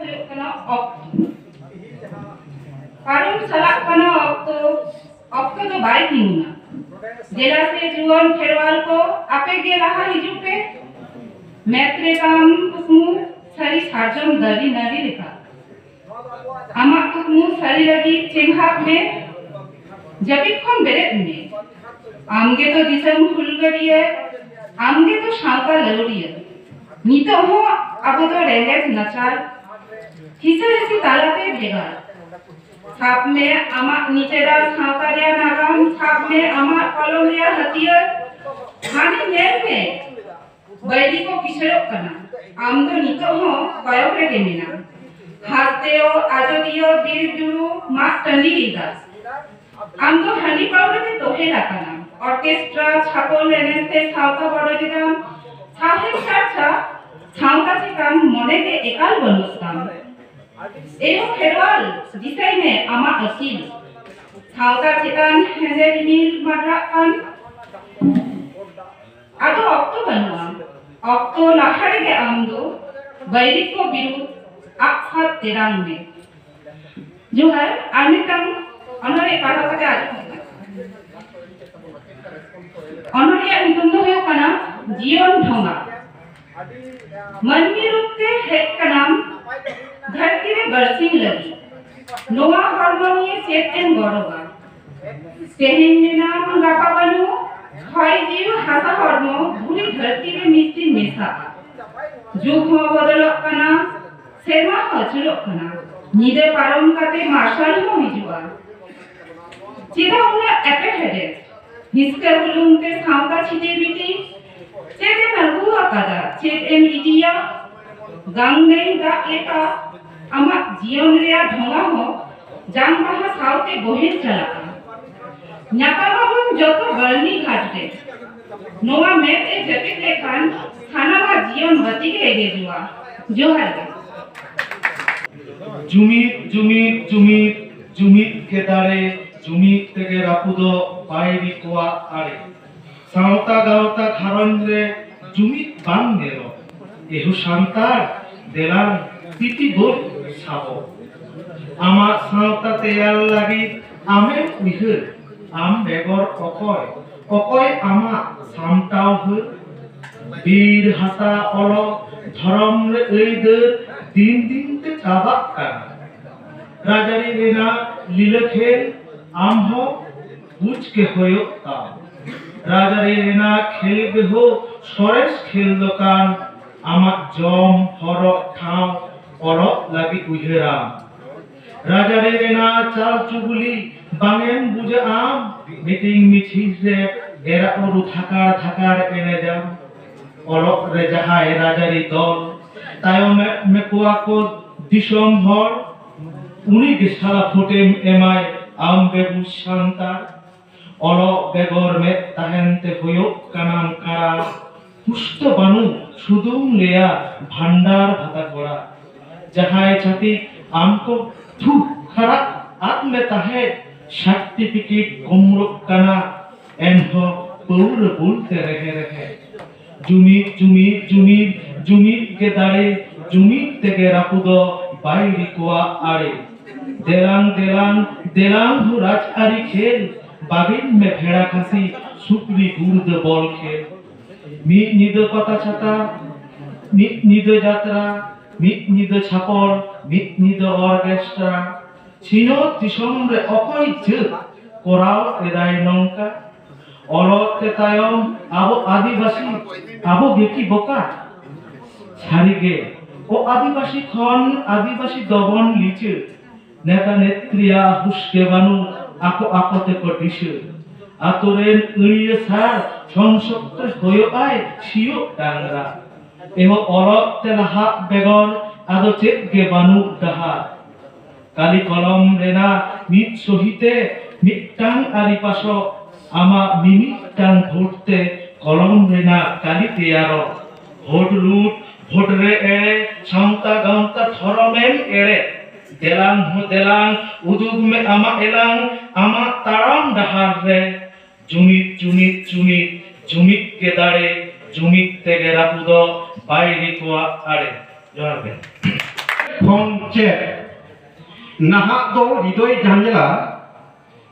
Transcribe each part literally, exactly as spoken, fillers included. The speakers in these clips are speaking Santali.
ᱦᱩᱭᱩᱜ ᱠᱟᱱᱟ ᱚᱠᱛᱚ᱾ ᱯᱟᱨᱚᱢ ᱪᱟᱞᱟᱜ ᱠᱟᱱᱟ ᱚᱠᱛᱚ, ᱚᱠᱛᱚ ᱫᱚ ᱵᱟᱭ ᱛᱤᱸᱜᱩᱱᱟ᱾ ᱫᱮᱞᱟ ᱥᱮ ᱡᱩᱣᱟᱹᱱ ᱠᱷᱮᱨᱣᱟᱞ ᱠᱚ, ᱟᱯᱮ ᱜᱮ ᱞᱟᱦᱟ ᱦᱤᱡᱩᱜ ᱯᱮ᱾ ᱢᱮᱫ ᱨᱮ ᱛᱟᱢ ᱠᱩᱠᱢᱩ ᱥᱟᱹᱨᱤ ᱥᱟᱨᱡᱚᱢ ᱫᱟᱨᱮ ᱱᱟᱹᱲᱤ ᱞᱮᱠᱟ᱾ ᱟᱢᱟᱜ ᱠᱩᱠᱢᱩ ᱥᱟᱹᱨᱤ ᱞᱟᱹᱜᱤᱫ ᱪᱮᱸᱜᱷᱟᱜ ᱢᱮ᱾ ᱡᱟᱹᱯᱤᱫ ᱠᱷᱚᱱ ᱵᱮᱨᱮᱫ ᱢᱮ᱾ ᱟᱢ ᱜᱮᱛᱚ ᱫᱤᱥᱚᱢ ᱦᱩᱞᱜᱟᱹᱨᱤᱭᱟᱹ, ᱟᱢ ᱜᱮᱛᱚ ᱥᱟᱶᱛᱟ ᱞᱟᱹᱣᱲᱤᱭᱟᱹ᱾ ᱱᱤᱛᱚᱜ ᱦᱚᱸ ᱟᱵᱚ ᱫᱚ ᱨᱮᱸᱜᱮᱡ ᱱᱟᱪᱟᱨ᱾ ᱦᱤᱥᱟᱹ ᱦᱤᱥᱤ ᱛᱟᱞᱟᱛᱮ ᱵᱷᱮᱜᱟᱨ᱾ ᱥᱟᱵ ᱢᱮ ᱟᱢᱟᱜ ᱱᱤᱡᱮᱨᱟᱜ ᱥᱟᱶᱛᱟ ᱨᱮᱭᱟᱜ ᱱᱟᱜᱟᱢ, ᱥᱟᱵ ᱢᱮ ᱟᱢᱟᱜ ᱠᱚᱞᱚᱢ ᱨᱮᱭᱟᱜ ᱦᱟᱹᱛᱭᱟᱹᱨ᱾ ᱦᱟᱱᱮ ᱧᱮᱞ ᱢᱮ, ᱵᱟᱹᱭᱨᱤ ᱠᱚ ᱠᱤᱥᱟᱹᱲᱚᱜ ᱠᱟᱱᱟ᱾ ᱟᱢ ᱫᱚ ᱱᱤᱛᱚᱜ ᱦᱚᱸ ᱠᱚᱭᱚᱜ ᱨᱮᱜᱮ ᱢᱮᱱᱟᱢ᱾ ᱦᱟᱥᱫᱮᱣ, ᱟᱡᱚᱫᱤᱭᱟᱹ, ᱵᱤᱨ ᱵᱩᱨᱩ, ᱢᱟᱜ ᱴᱟᱺᱰᱤ ᱞᱮᱠᱟ᱾ ᱟᱢ ᱫᱚ ᱦᱟᱺᱰᱤ ᱯᱟᱹᱣᱨᱟᱹ ᱛᱮ ᱛᱚᱦᱮᱞ ᱟᱠᱟᱱᱟᱢ᱾ ᱚᱨᱠᱮᱥᱴᱨᱟ, ᱪᱷᱟᱯᱚᱞ ᱮᱱᱮᱡ ᱛᱮ ᱥᱟᱶᱛᱟ ᱵᱚᱰᱚᱡ ᱮᱫᱟᱢ᱾ ᱥᱟᱶᱦᱮᱫ ᱪᱟᱨᱪᱟ, ᱥᱟᱶᱛᱟ ᱪᱮᱛᱟᱱ ᱢᱚᱱᱮ ᱜᱮ ᱮᱠᱟᱞ ᱵᱟᱹᱱᱩᱜ ᱛᱟᱢ᱾ ᱮᱭᱳ ᱠᱷᱮᱨᱣᱟᱞ, ᱫᱤᱥᱟᱹᱭ ᱢᱮ ᱟᱢᱟᱜ ᱟᱹᱠᱤᱞ᱾ ᱥᱟᱶᱛᱟ ᱪᱮᱛᱟᱱ ᱦᱮᱸᱫᱮ ᱨᱤᱢᱤᱞ ᱢᱟᱰᱨᱟᱜ ᱠᱟᱱ᱾ ᱟᱫᱚ ᱚᱠᱛᱚ ᱵᱟᱹᱱᱩᱜᱼᱟ᱾ ᱚᱠᱛᱚ ᱞᱟᱦᱟ ᱨᱮᱜᱮ ᱟᱢ ᱫᱚ ᱵᱟᱹᱭᱨᱤ ᱠᱚ ᱵᱤᱨᱩᱫᱷ ᱟᱜ ᱥᱟᱨ ᱛᱮᱨᱟᱝ ᱢᱮ᱾ ᱡᱚᱦᱟᱨ, ᱟᱨ ᱢᱤᱫᱴᱟᱝ ᱚᱱᱚᱬᱦᱮ ᱯᱟᱲᱦᱟᱣ ᱠᱟᱛᱮ ᱟᱨ ᱚᱱᱚᱬᱦᱮᱭᱟᱜ ᱧᱩᱛᱩᱢ ᱫᱚ ᱦᱩᱭᱩᱜ ᱠᱟᱱᱟ ᱡᱤᱭᱚᱱ ᱰᱷᱚᱸᱜᱟ᱾ ᱢᱟᱹᱱᱢᱤ ᱨᱩᱯ ᱛᱮ ᱦᱮᱡ ᱠᱟᱱᱟᱢ ᱫᱷᱟᱹᱨᱛᱤ ᱨᱮ ᱵᱟᱹᱨᱥᱤᱧ ᱞᱟᱹᱜᱤᱫ᱾ ᱱᱚᱣᱟ ᱦᱚᱲᱢᱚ ᱱᱤᱭᱮ ᱪᱮᱫ ᱮᱢ ᱜᱚᱨᱚᱵᱟ? ᱛᱮᱦᱮᱧ ᱢᱮᱱᱟᱢ, ᱜᱟᱯᱟ ᱵᱟᱹᱱᱩᱜ᱾ ᱦᱚᱭ ᱡᱤᱣᱤ ᱦᱟᱥᱟ ᱦᱚᱲᱢᱚ ᱫᱷᱩᱲᱤ ᱫᱷᱟᱹᱨᱛᱤ ᱨᱮ ᱢᱤᱫ ᱫᱤᱱ ᱢᱮᱥᱟᱜᱼᱟ᱾ ᱡᱩᱜᱽ ᱦᱚᱸ ᱵᱚᱫᱚᱞᱚᱜ ᱠᱟᱱᱟ, ᱥᱮᱨᱢᱟ ᱦᱚᱸ ᱟᱹᱪᱩᱨᱚᱜ ᱠᱟᱱᱟ᱾ ᱧᱤᱫᱟᱹ ᱯᱟᱨᱚᱢ ᱠᱟᱛᱮ ᱢᱟᱨᱥᱟᱞ ᱦᱚᱸ ᱦᱤᱡᱩᱜᱼᱟ᱾ ᱪᱮᱫᱟᱜ ᱩᱱᱟᱹᱜ ᱮᱯᱮᱨᱦᱮᱸᱰᱮᱡ? ᱦᱤᱥᱠᱟᱹ ᱦᱩᱞᱩᱝ ᱛᱮ ᱥᱟᱶᱛᱟ ᱪᱷᱤᱴᱤ ᱵᱤᱴᱤ᱾ ᱪᱮᱫ ᱮᱢ ᱟᱹᱜᱩ ᱟᱠᱟᱫᱟ? ᱪᱮᱫ ᱮᱢ ᱤᱫᱤᱭᱟ? ᱜᱟᱝ ᱱᱟᱹᱭ ᱫᱟᱜ ᱞᱮᱠᱟ ᱟᱢᱟᱜ ᱡᱤᱭᱚᱱ ᱨᱮᱭᱟᱜ ᱰᱷᱚᱸᱜᱟ ᱦᱚᱸ ᱡᱟᱝ ᱵᱟᱦᱟ ᱥᱟᱶᱛᱮ ᱵᱚᱦᱮᱞ ᱪᱟᱞᱟᱜᱼᱟ᱾ ᱧᱟᱯᱟᱢ ᱟᱵᱚᱱ ᱡᱚᱛᱚ ᱵᱟᱹᱨᱱᱤ ᱜᱷᱟᱴ ᱨᱮ᱾ ᱱᱚᱣᱟ ᱢᱮᱫ ᱮ ᱡᱟᱹᱯᱤᱫ ᱞᱮᱠᱷᱟᱱ ᱥᱟᱱᱟᱢᱟᱜ ᱡᱤᱭᱚᱱ ᱵᱟᱹᱛᱤ ᱜᱮ ᱮᱜᱮᱡᱚᱜᱼᱟ᱾ ᱡᱚᱦᱟᱨ ᱜᱮ᱾ ᱡᱩᱢᱤᱫ, ᱡᱩᱢᱤᱫ, ᱡᱩᱢᱤᱫ, ᱡᱩᱢᱤᱫ ᱜᱮ ᱫᱟᱲᱮ, ᱡᱩᱢᱤᱫ ᱛᱮᱜᱮ ᱨᱟᱹᱯᱩᱫᱚᱜ ᱵᱟᱹᱭᱨᱤ ᱠᱚᱣᱟᱜ ᱟᱲᱮ᱾ ᱥᱟᱶᱛᱟ ᱜᱟᱶᱛᱟ ᱜᱷᱟᱨᱚᱸᱡᱽ ᱨᱮ ᱡᱩᱢᱤᱫ ᱵᱟᱝ ᱧᱮᱞᱚᱜ᱾ ᱮᱦᱳ ᱥᱟᱱᱛᱟᱲ, ᱫᱮᱞᱟᱝ ᱛᱤᱛᱤ ᱵᱟᱹᱫ ᱥᱟᱵᱚ᱾ ᱟᱢᱟᱜ ᱥᱟᱶᱛᱟ ᱛᱮᱭᱟᱨ ᱞᱟᱹᱜᱤᱫ ᱟᱢᱮᱢ ᱩᱭᱦᱟᱹᱨ, ᱟᱢ ᱵᱮᱜᱚᱨ ᱚᱠᱚᱭ, ᱚᱠᱚᱭ ᱟᱢᱟᱜ ᱥᱟᱢᱴᱟᱣ ᱦᱟᱹᱨ? ᱵᱤᱨ ᱦᱟᱥᱟ ᱚᱞᱚᱜ ᱫᱷᱚᱨᱚᱢ ᱨᱮ ᱟᱹᱭᱫᱟᱹᱨ ᱫᱤᱱ ᱫᱤᱱ ᱛᱮ ᱪᱟᱵᱟᱜ ᱠᱟᱱᱟ᱾ ᱨᱟᱡᱽᱟᱹᱨᱤ ᱨᱮᱱᱟᱜ ᱞᱤᱞᱟᱹ ᱠᱷᱮᱞ ᱟᱢ ᱦᱚᱸ ᱵᱩᱡᱽ ᱜᱮ ᱦᱩᱭᱩᱜ ᱛᱟᱢ᱾ ᱨᱟᱡᱽᱟᱹᱨᱤ ᱨᱮᱱᱟᱜ ᱠᱷᱮᱞ ᱜᱮ ᱦᱳ ᱥᱚᱨᱮᱥ ᱠᱷᱮᱞ ᱫᱚ ᱠᱟᱱ᱾ ᱟᱢᱟᱜ ᱡᱚᱢ ᱦᱚᱨᱚᱜ ᱴᱷᱟᱶ ᱚᱞᱚᱜ ᱞᱟᱹᱜᱤᱫ ᱩᱭᱦᱟᱹᱨᱟᱢ᱾ ᱨᱟᱡᱽᱟᱹᱨᱤ ᱨᱮᱱᱟᱜ ᱪᱟᱞ ᱪᱩᱜᱩᱞᱤ ᱵᱟᱝᱮᱢ ᱵᱩᱡᱷᱟᱹᱜ ᱟᱢ᱾ ᱢᱤᱴᱤᱝ ᱢᱤᱪᱷᱤᱞ ᱨᱮ ᱮᱨᱟ ᱩᱨᱩ ᱛᱷᱟᱠᱟᱲ ᱛᱷᱟᱠᱟᱲ ᱮᱱᱮᱡᱟᱢ᱾ ᱚᱞᱚᱜ ᱨᱮ ᱡᱟᱦᱟᱸᱭ ᱨᱟᱡᱽᱟᱹᱨᱤ ᱫᱚᱞ ᱛᱟᱭᱚᱢᱮᱫ ᱢᱮᱠᱚᱣᱟ ᱠᱚ ᱫᱤᱥᱚᱢ ᱦᱚᱲ, ᱩᱱᱤ ᱜᱮ ᱥᱟᱞᱟ ᱯᱷᱩᱴᱮᱢ ᱮᱢᱟᱭ ᱟᱢ ᱵᱮᱵᱩᱡᱽ ᱥᱟᱱᱛᱟᱲ᱾ ᱚᱞᱚᱜ ᱵᱮᱜᱚᱨ ᱢᱮᱫ ᱛᱟᱦᱮᱱ ᱛᱮ ᱦᱩᱭᱩᱜ ᱠᱟᱱᱟᱢ ᱠᱟᱬᱟ᱾ ᱯᱩᱥᱛᱚ ᱵᱟᱹᱱᱩᱜ ᱥᱩᱫᱩᱢ ᱞᱟᱹᱭᱟ ᱵᱷᱟᱱᱰᱟᱨ ᱵᱷᱟᱛᱟ ᱠᱚᱲᱟ᱾ ᱡᱟᱦᱟᱸᱭ ᱪᱷᱟᱹᱛᱤᱠ ᱟᱢ ᱠᱚ ᱛᱷᱩ ᱠᱷᱟᱨᱟᱜ ᱟᱫ ᱢᱮ ᱛᱟᱦᱮᱸᱫ, ᱥᱟᱨᱴᱤᱯᱷᱤᱠᱮᱴ ᱠᱚᱢᱨᱚᱜ ᱠᱟᱱᱟ ᱮᱱᱦᱚᱸ ᱯᱟᱹᱣᱨᱟᱹ ᱵᱩᱞ ᱛᱮ ᱨᱮᱦᱮ ᱨᱮᱦᱮ᱾ ᱡᱩᱢᱤᱫ ᱡᱩᱢᱤᱫ ᱡᱩᱢᱤᱫ ᱡᱩᱢᱤᱫ ᱜᱮ ᱫᱟᱲᱮ, ᱡᱩᱢᱤᱫ ᱛᱮᱜᱮ ᱨᱟᱹᱯᱩᱫᱚᱜ ᱵᱟᱹᱭᱨᱤ ᱠᱚᱣᱟᱜ ᱟᱲᱮ᱾ ᱫᱮᱞᱟᱝ ᱫᱮᱞᱟᱝ ᱫᱮᱞᱟᱝ ᱦᱩ ᱨᱟᱡᱽᱟᱹᱨᱤ ᱠᱷᱮᱞ, ᱵᱟᱹᱜᱤᱱ ᱢᱮ ᱵᱷᱮᱲᱟ ᱠᱷᱟᱹᱥᱤ ᱥᱩᱠᱨᱤ ᱜᱩᱲᱫᱟᱹ ᱵᱚᱞ ᱠᱷᱮᱞ᱾ ᱢᱤᱫ ᱧᱤᱫᱟᱹ ᱯᱟᱛᱟ ᱪᱷᱟᱛᱟ, ᱢᱤᱫ ᱧᱤᱫᱟᱹ ᱡᱟᱛᱨᱟ, ᱢᱤᱫ ᱧᱤᱫᱟᱹ ᱪᱷᱟᱯᱚᱞ, ᱢᱤᱫ ᱧᱤᱫᱟᱹ ᱚᱨᱠᱮᱥᱴᱨᱟ᱾ ᱥᱤᱧᱚᱛ ᱫᱤᱥᱚᱢ ᱨᱮ ᱚᱠᱚᱭ ᱡᱟᱹᱛ ᱠᱚᱨᱟᱣ ᱮᱫᱟᱭ ᱱᱚᱝᱠᱟ? ᱚᱞᱚᱜ ᱛᱮ ᱛᱟᱭᱚᱢ ᱟᱵᱚ ᱟᱹᱫᱤᱵᱟᱹᱥᱤ, ᱟᱵᱚ ᱜᱮᱠᱤ ᱵᱚᱠᱟ? ᱥᱟᱹᱨᱤᱜᱮ, ᱚ ᱟᱹᱫᱤᱵᱟᱹᱥᱤ ᱠᱷᱚᱱ ᱟᱹᱫᱤᱵᱟᱹᱥᱤ ᱫᱚᱵᱚᱱ ᱞᱤᱪᱟᱹᱲ᱾ ᱱᱮᱛᱟ ᱱᱮᱛᱨᱤᱭᱟᱜ ᱦᱩᱥ ᱜᱮ ᱵᱟᱹᱱᱩᱜ, ᱟᱠᱚ ᱟᱠᱚ ᱛᱮᱠᱚ ᱫᱤᱥᱟᱹ᱾ ᱟᱛᱳ ᱨᱮᱱ ᱟᱹᱲᱤᱭᱟᱹ ᱥᱟᱨ ᱥᱚᱝᱥᱚᱠᱛᱚ ᱦᱳᱭᱳᱜ ᱟᱭ ᱥᱤᱭᱳᱜ ᱰᱟᱝᱨᱟ᱾ ᱮᱦᱚᱵ ᱚᱞᱚᱜ ᱛᱮ ᱞᱟᱦᱟᱜ ᱵᱮᱜᱚᱨ ᱟᱫᱚ ᱪᱮᱫ ᱜᱮ ᱵᱟᱹᱱᱩᱜ ᱰᱟᱦᱟᱨ᱾ ᱠᱟᱞᱤ ᱠᱚᱞᱚᱢ ᱨᱮᱱᱟᱜ ᱢᱤᱫ ᱥᱚᱦᱤᱛᱮ ᱢᱤᱫᱴᱟᱝ ᱟᱹᱨᱤ ᱯᱟᱥᱚᱜ, ᱟᱢᱟᱜ ᱢᱤᱢᱤᱫᱴᱟᱝ ᱵᱷᱳᱴ ᱛᱮ ᱠᱚᱞᱚᱢ ᱨᱮᱱᱟᱜ ᱠᱟᱞᱤ ᱛᱮᱭᱟᱨᱚᱜ᱾ ᱵᱷᱳᱴ ᱞᱩᱴ, ᱵᱷᱳᱴ ᱨᱮ ᱮᱲᱮ, ᱥᱟᱶᱛᱟ ᱜᱟᱶᱛᱟ ᱫᱷᱚᱨᱚᱢᱮᱢ ᱮᱲᱮ᱾ ᱫᱮᱞᱟᱝ ᱦᱚᱸ ᱫᱮᱞᱟᱝ, ᱩᱫᱩᱜ ᱢᱮ ᱟᱢᱟᱜ ᱮᱞᱟᱝ, ᱟᱢᱟᱜ ᱛᱟᱲᱟᱢ ᱰᱟᱦᱟᱨ ᱨᱮ᱾ ᱡᱩᱢᱤᱫ ᱡᱩᱢᱤᱫ ᱡᱩᱢᱤᱫ, ᱡᱩᱢᱤᱫ ᱜᱮ ᱫᱟᱲᱮ, ᱡᱩᱢᱤᱫ ᱛᱮᱜᱮ ᱨᱟᱹᱯᱩᱫᱚᱜ ᱵᱟᱹᱭᱨᱤ ᱠᱚᱣᱟᱜ ᱟᱲᱮ᱾ ᱡᱚᱦᱟᱨ ᱜᱮ᱾ ᱠᱷᱚᱱ ᱪᱮᱫ ᱱᱟᱦᱟᱜ ᱫᱚ ᱦᱨᱤᱫᱚᱭ ᱡᱟᱸᱡᱮᱞᱟ,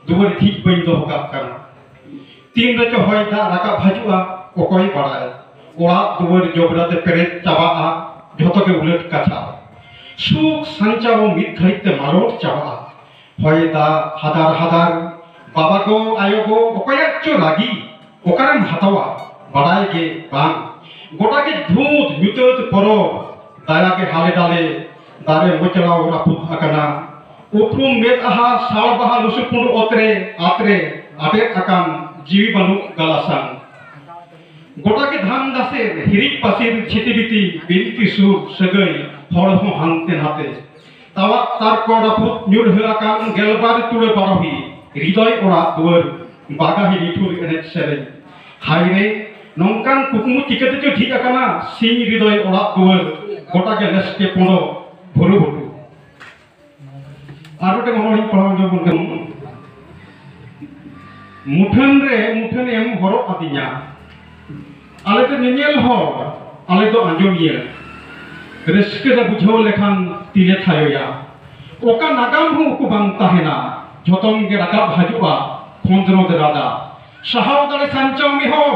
ᱫᱩᱣᱟᱹᱨ ᱡᱷᱤᱡ ᱵᱟᱹᱧ ᱫᱚᱦᱚ ᱠᱟᱜ ᱠᱟᱱᱟ᱾ ᱛᱤᱱ ᱨᱮᱪᱚ ᱦᱚᱭ ᱫᱟᱜ ᱨᱟᱠᱟᱵ ᱦᱤᱡᱩᱜᱼᱟ, ᱚᱠᱚᱭ ᱵᱟᱲᱟᱭ᱾ ᱚᱲᱟᱜ ᱫᱩᱣᱟᱹᱨ ᱡᱚᱵᱽᱨᱟ ᱛᱮ ᱯᱮᱨᱮᱡ ᱪᱟᱵᱟᱜᱼᱟ, ᱡᱷᱚᱛᱚ ᱜᱮ ᱩᱞᱟᱹᱴ ᱠᱟᱪᱷᱟ᱾ ᱥᱩᱠ ᱥᱟᱧᱪᱟᱣ ᱢᱤᱫ ᱜᱷᱟᱹᱲᱤᱡ ᱛᱮ ᱢᱟᱞᱚᱴ ᱪᱟᱵᱟᱜᱼᱟ᱾ ᱦᱚᱭ ᱫᱟᱜ ᱦᱟᱫᱟᱨ ᱦᱟᱫᱟᱨ, ᱵᱟᱵᱟ ᱜᱚ, ᱟᱭᱳ ᱜᱚ, ᱚᱠᱚᱭᱟᱜ ᱪᱚ ᱨᱟᱹᱜᱤ, ᱚᱠᱟᱨᱮᱢ ᱦᱟᱛᱟᱣᱟ, ᱵᱟᱲᱟᱭ ᱜᱮ ᱵᱟᱝ᱾ ᱜᱚᱴᱟ ᱜᱮ ᱫᱷᱩᱸᱛ ᱧᱩᱛᱟᱹᱛ ᱯᱚᱨᱚᱵᱽ, ᱫᱟᱭᱟ ᱜᱮ ᱦᱟᱞᱮ ᱰᱟᱞᱮ, ᱫᱟᱨᱮ ᱢᱚᱪᱲᱟᱣ ᱨᱟᱹᱯᱩᱫ ᱟᱠᱟᱱᱟ᱾ ᱩᱯᱨᱩᱢ ᱢᱮᱫ ᱟᱦᱟ ᱥᱟᱲ ᱵᱟᱦᱟ ᱞᱩᱥᱩ ᱯᱩᱸᱰ ᱚᱛ ᱨᱮ, ᱟᱛ ᱨᱮ ᱟᱴᱮᱫ ᱟᱠᱟᱱ ᱡᱤᱣᱤ ᱵᱟᱹᱱᱩᱜ ᱜᱟᱞᱟᱥᱟᱝ᱾ ᱜᱚᱴᱟ ᱜᱮ ᱫᱷᱟᱱ ᱫᱟᱥᱮ, ᱦᱤᱨᱤᱡ ᱯᱟᱹᱥᱤᱨ, ᱪᱷᱤᱛᱤ ᱵᱤᱛᱤ, ᱵᱤᱱᱛᱤ ᱥᱩᱨ, ᱥᱟᱹᱜᱟᱹᱭ, ᱦᱚᱲ ᱦᱚᱸ ᱦᱟᱱᱛᱮ ᱱᱟᱛᱮ᱾ ᱛᱟᱣᱟᱜ ᱛᱟᱨᱠᱚ ᱨᱟᱹᱯᱩᱫ ᱧᱩᱨᱦᱟᱹ ᱟᱠᱟᱱ ᱜᱮᱞᱵᱟᱨ ᱪᱩᱲᱟᱹ ᱵᱟᱨᱚᱦᱤ, ᱦᱨᱤᱫᱚᱭ ᱚᱲᱟᱜ ᱫᱩᱣᱟᱹᱨ, ᱵᱟᱜᱟᱦᱤ ᱱᱤᱴᱷᱩᱨ ᱮᱱᱮᱡ ᱥᱮᱨᱮᱧ᱾ ᱦᱟᱭ ᱨᱮ, ᱱᱚᱝᱠᱟᱱ ᱠᱩᱠᱢᱩ ᱪᱤᱠᱟᱹ ᱛᱮᱪᱚ ᱡᱷᱤᱡ ᱟᱠᱟᱱᱟ, ᱥᱤᱧ ᱦᱨᱤᱫᱚᱭ ᱚᱲᱟᱜ ᱫᱩᱣᱟᱹᱨ, ᱜᱚᱴᱟ ᱜᱮ ᱞᱮᱥᱠᱮ ᱯᱚᱸᱰᱚ ᱵᱷᱩᱨᱩ ᱵᱷᱩᱴᱩ᱾ ᱟᱨ ᱢᱤᱫᱴᱮᱱ ᱚᱱᱚᱬᱦᱮᱧ ᱯᱟᱲᱦᱟᱣ ᱟᱸᱡᱚᱢ ᱟᱵᱚᱱ ᱠᱟᱱᱟ᱾ ᱢᱩᱴᱷᱟᱹᱱ ᱨᱮ ᱢᱩᱴᱷᱟᱹᱱ ᱮᱢ ᱦᱚᱨᱚᱜ ᱟᱹᱫᱤᱧᱟ, ᱟᱞᱮ ᱫᱚ ᱧᱮᱧᱮᱞ ᱦᱚᱲ, ᱟᱞᱮ ᱫᱚ ᱟᱸᱡᱚᱢᱤᱭᱟᱹ᱾ ᱨᱟᱹᱥᱠᱟᱹ ᱞᱮ ᱵᱩᱡᱷᱟᱹᱣ ᱞᱮᱠᱷᱟᱱ ᱛᱤᱞᱮ ᱛᱷᱟᱭᱚᱭᱟ᱾ ᱚᱠᱟ ᱱᱟᱜᱟᱢ ᱦᱚᱸ ᱩᱠᱩ ᱵᱟᱝ ᱛᱟᱦᱮᱱᱟ, ᱡᱷᱚᱛᱚᱢ ᱜᱮ ᱨᱟᱠᱟᱵ ᱦᱤᱡᱩᱜᱼᱟ ᱠᱷᱚᱸᱫᱽᱨᱚᱸᱫᱽ ᱨᱟᱫᱟ᱾ ᱥᱟᱦᱟᱣ ᱫᱟᱲᱮ ᱥᱟᱧᱪᱟᱣ ᱢᱮ ᱦᱚᱲ,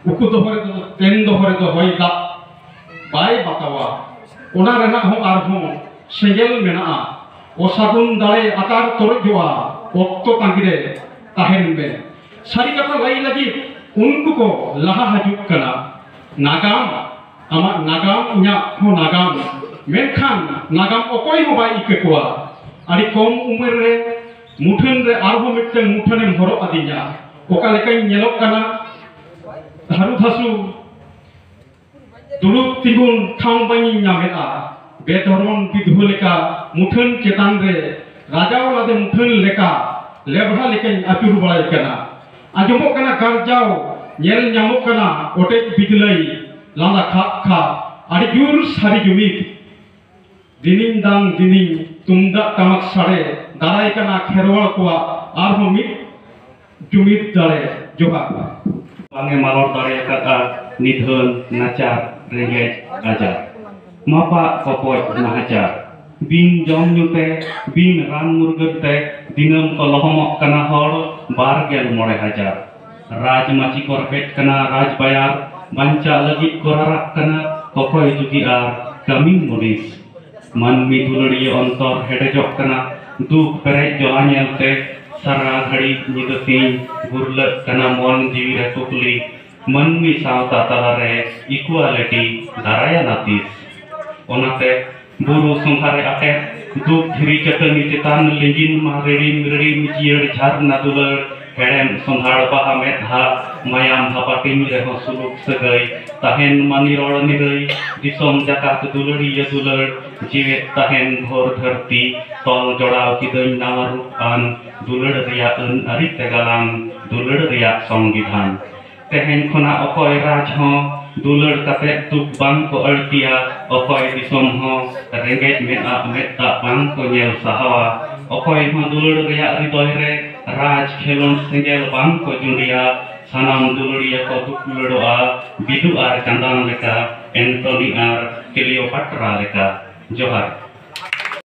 ᱩᱠᱩ ᱫᱚᱦᱚ ᱨᱮᱫᱚ, ᱛᱮᱱ ᱫᱚᱦᱚ ᱨᱮᱫᱚ ᱦᱚᱭ ᱫᱟᱜ ᱵᱟᱭ ᱵᱟᱛᱟᱣᱟ᱾ ᱚᱱᱟ ᱨᱮᱱᱟᱜ ᱦᱚᱸ ᱟᱨᱦᱚᱸ ᱥᱮᱸᱜᱮᱞ ᱢᱮᱱᱟᱜᱼᱟ᱾ ᱚᱥᱟᱹᱜᱩᱱ ᱫᱟᱲᱮ ᱟᱠᱟᱨ ᱛᱚᱨᱚᱡᱚᱜᱼᱟ, ᱚᱠᱛᱚ ᱛᱟᱺᱜᱤ ᱨᱮ ᱛᱟᱦᱮᱱ ᱢᱮ᱾ ᱥᱟᱹᱨᱤ ᱠᱟᱛᱷᱟ ᱞᱟᱹᱭ ᱞᱟᱹᱜᱤᱫ ᱩᱱᱠᱩ ᱠᱚ ᱞᱟᱦᱟ ᱦᱤᱡᱩᱜ ᱠᱟᱱᱟ᱾ ᱱᱟᱜᱟᱢ, ᱟᱢᱟᱜ ᱱᱟᱜᱟᱢ, ᱤᱧᱟᱹᱜ ᱦᱚᱸ ᱱᱟᱜᱟᱢ, ᱢᱮᱱᱠᱷᱟᱱ ᱱᱟᱜᱟᱢ ᱚᱠᱚᱭ ᱦᱚᱸ ᱵᱟᱭ ᱤᱠᱟᱹ ᱠᱚᱣᱟ᱾ ᱟᱹᱰᱤ ᱠᱚᱢ ᱩᱢᱮᱨ ᱨᱮ ᱢᱩᱴᱷᱟᱹᱱ ᱨᱮ ᱟᱨᱦᱚᱸ ᱢᱤᱫᱴᱟᱝ ᱢᱩᱴᱷᱟᱹᱱᱮᱢ ᱦᱚᱨᱚᱜ ᱟᱹᱫᱤᱧᱟ᱾ ᱚᱠᱟ ᱞᱮᱠᱟᱧ ᱧᱮᱞᱚᱜ ᱠᱟᱱᱟ, ᱦᱟᱹᱨᱩ ᱫᱷᱟᱥᱩ ᱫᱩᱲᱩᱵ ᱛᱤᱸᱜᱩᱱ ᱴᱷᱟᱶ ᱵᱟᱹᱧ ᱧᱟᱢᱮᱫᱼᱟ᱾ ᱵᱮᱫᱷᱚᱨᱚᱢ ᱵᱤᱫᱷᱩ ᱞᱮᱠᱟ ᱢᱩᱴᱷᱟᱹᱱ ᱪᱮᱛᱟᱱ ᱨᱮ ᱨᱟᱡᱟᱣ ᱞᱟᱫᱮ ᱢᱩᱴᱷᱟᱹᱱ ᱞᱮᱠᱟ ᱞᱮᱵᱷᱲᱟ ᱞᱮᱠᱟᱧ ᱟᱹᱪᱩᱨ ᱵᱟᱲᱟᱭ ᱠᱟᱱᱟ᱾ ᱟᱸᱡᱚᱢᱚᱜ ᱠᱟᱱᱟ ᱜᱟᱨᱡᱟᱣ, ᱧᱮᱞ ᱧᱟᱢᱚᱜ ᱠᱟᱱᱟ ᱚᱴᱮᱡ ᱵᱤᱡᱽᱞᱟᱹᱭ, ᱞᱟᱸᱫᱟ ᱠᱷᱟᱜ ᱠᱷᱟᱜ, ᱟᱹᱰᱤ ᱡᱳᱨ ᱥᱟᱹᱨᱤ ᱡᱩᱢᱤᱫ᱾ ᱫᱤᱱᱤᱧ ᱫᱟᱝ ᱫᱤᱱᱤᱧ ᱛᱩᱢᱫᱟᱜ ᱴᱟᱢᱟᱠ ᱥᱟᱰᱮ, ᱫᱟᱨᱟᱭ ᱠᱟᱱᱟ ᱠᱷᱮᱨᱣᱟᱲ ᱠᱚᱣᱟᱜ ᱟᱨᱦᱚᱸ ᱢᱤᱫ ᱡᱩᱢᱤᱫ ᱫᱟᱲᱮ᱾ ᱡᱚᱦᱟᱨ᱾ ᱵᱟᱝ ᱮ ᱢᱟᱞᱚᱴ ᱫᱟᱲᱮ ᱟᱠᱟᱫᱼᱟ ᱱᱤᱫᱷᱟᱹᱱ ᱱᱟᱪᱟᱨ ᱨᱮᱸᱜᱮᱡ ᱟᱡᱟᱨ᱾ ᱢᱟᱯᱟᱜ ᱠᱚᱯᱚᱡ ᱱᱟᱦᱟᱪᱟᱨ᱾ ᱵᱤᱱ ᱡᱚᱢ ᱧᱩ ᱛᱮ, ᱵᱤᱱ ᱨᱟᱱ ᱢᱩᱨᱜᱟᱹᱱ ᱛᱮ, ᱫᱤᱱᱟᱹᱢ ᱠᱚ ᱞᱚᱦᱚᱢᱚᱜ ᱠᱟᱱᱟ ᱦᱚᱲ ᱵᱟᱨ ᱜᱮᱞ ᱢᱚᱬᱮ ᱦᱟᱡᱟᱨ᱾ ᱨᱟᱡᱽ ᱢᱟᱹᱪᱤ ᱠᱚ ᱨᱮᱯᱮᱡ ᱠᱟᱱᱟ ᱨᱟᱡᱽ ᱵᱟᱭᱟᱨ, ᱵᱟᱧᱪᱟᱜ ᱞᱟᱹᱜᱤᱫ ᱠᱚ ᱨᱟᱨᱟᱜ ᱠᱟᱱᱟ ᱠᱚᱠᱚᱭ ᱡᱩᱜᱤ ᱟᱨ ᱠᱟᱹᱢᱤ ᱢᱩᱱᱤᱥ᱾ ᱢᱟᱹᱱᱢᱤ ᱫᱩᱞᱟᱹᱲᱤᱭᱟᱹ ᱚᱱᱛᱚᱨ ᱦᱮᱰᱮᱡᱚᱜ ᱠᱟᱱᱟ, ᱫᱩᱠ ᱯᱮᱨᱮᱡ ᱡᱚᱞᱟ ᱧᱮᱞᱛᱮ ᱥᱟᱨᱟ ᱜᱷᱟᱹᱲᱤᱡ ᱧᱤᱫᱟᱹ ᱥᱤᱧ ᱜᱩᱨᱞᱟᱹᱜ ᱠᱟᱱᱟ ᱢᱚᱱ ᱡᱤᱣᱤ ᱨᱮ ᱠᱩᱠᱞᱤ, ᱢᱟᱹᱱᱢᱤ ᱥᱟᱶᱛᱟ ᱛᱟᱞᱟᱨᱮ equality ᱫᱟᱨᱟᱭᱟᱱᱟ ᱛᱤᱥ? ᱚᱱᱟᱛᱮ ᱵᱩᱨᱩ ᱥᱚᱸᱜᱷᱟ ᱨᱮ ᱟᱴᱮᱫ, ᱫᱩᱠ ᱫᱷᱤᱨᱤ ᱪᱟᱹᱴᱟᱹᱱᱤ ᱪᱮᱛᱟᱱ ᱞᱤᱸᱜᱤᱱ ᱢᱟ ᱨᱤᱲᱤᱢ ᱨᱤᱲᱤᱢ ᱡᱤᱭᱟᱹᱲ ᱡᱷᱟᱨᱱᱟ ᱫᱩᱞᱟᱹᱲ, ᱦᱮᱲᱮᱢ ᱥᱚᱸᱫᱷᱟᱲ ᱵᱟᱦᱟ ᱢᱮᱫᱦᱟ, ᱢᱟᱭᱟᱢ ᱦᱟᱯᱟᱴᱤᱧ ᱨᱮᱦᱚᱸ ᱥᱩᱞᱩᱠ ᱥᱟᱹᱜᱟᱹᱭ, ᱛᱟᱦᱮᱱ ᱢᱟ ᱱᱤᱨᱚᱲ ᱱᱤᱨᱟᱹᱭ, ᱫᱤᱥᱚᱢ ᱡᱟᱠᱟᱛ ᱫᱩᱞᱟᱹᱲᱤᱭᱟᱹ ᱫᱩᱞᱟᱹᱲ, ᱡᱮᱣᱮᱫ ᱛᱟᱦᱮᱱ ᱵᱷᱳᱨ ᱫᱷᱟᱹᱨᱛᱤ, ᱛᱚᱞ ᱡᱚᱲᱟᱣ ᱠᱤᱫᱟᱹᱧ ᱱᱟᱣᱟ ᱨᱩᱯ ᱟᱱ, ᱫᱩᱞᱟᱹᱲ ᱨᱮᱭᱟᱜ ᱟᱹᱱ ᱟᱹᱨᱤ ᱛᱮ ᱜᱟᱞᱟᱝ, ᱫᱩᱞᱟᱹᱲ ᱨᱮᱭᱟᱜ ᱥᱚᱝᱵᱤᱫᱷᱟᱱ᱾ ᱛᱮᱦᱮᱧ ᱠᱷᱚᱱᱟᱜ ᱚᱠᱚᱭ ᱨᱟᱡᱽ ᱦᱚᱸ ᱫᱩᱞᱟᱹᱲ ᱠᱟᱛᱮ ᱫᱩᱠ ᱵᱟᱝ ᱠᱚ ᱟᱹᱲᱛᱤᱭᱟ, ᱚᱠᱚᱭ ᱫᱤᱥᱚᱢ ᱦᱚᱸ ᱨᱮᱸᱜᱮᱡ ᱢᱮᱫ ᱟᱜ ᱢᱮᱫ ᱫᱟᱜ ᱵᱟᱝ ᱠᱚ ᱧᱮᱞ ᱥᱟᱦᱟᱣᱟ, ᱚᱠᱚᱭ ᱦᱚᱸ ᱫᱩᱞᱟᱹᱲ ᱨᱮᱭᱟᱜ ᱦᱨᱤᱫᱚᱭ ᱨᱮ ᱨᱟᱡᱽ ᱠᱷᱮᱞᱳᱸᱰ ᱥᱮᱸᱜᱮᱞ ᱵᱟᱝ ᱠᱚ ᱡᱩᱸᱰᱤᱭᱟ᱾ ᱥᱟᱱᱟᱢ ᱫᱩᱞᱟᱹᱲᱤᱭᱟᱹ ᱠᱚ ᱫᱩᱯᱞᱟᱹᱲᱚᱜᱼᱟ ᱵᱤᱫᱩ ᱟᱨ ᱪᱟᱸᱫᱟᱱ ᱞᱮᱠᱟ, ᱮᱱᱴᱚᱱᱤ ᱟᱨ ᱠᱞᱤᱭᱳᱯᱟᱴᱨᱟ ᱞᱮᱠᱟ᱾ ᱡᱚᱦᱟᱨ᱾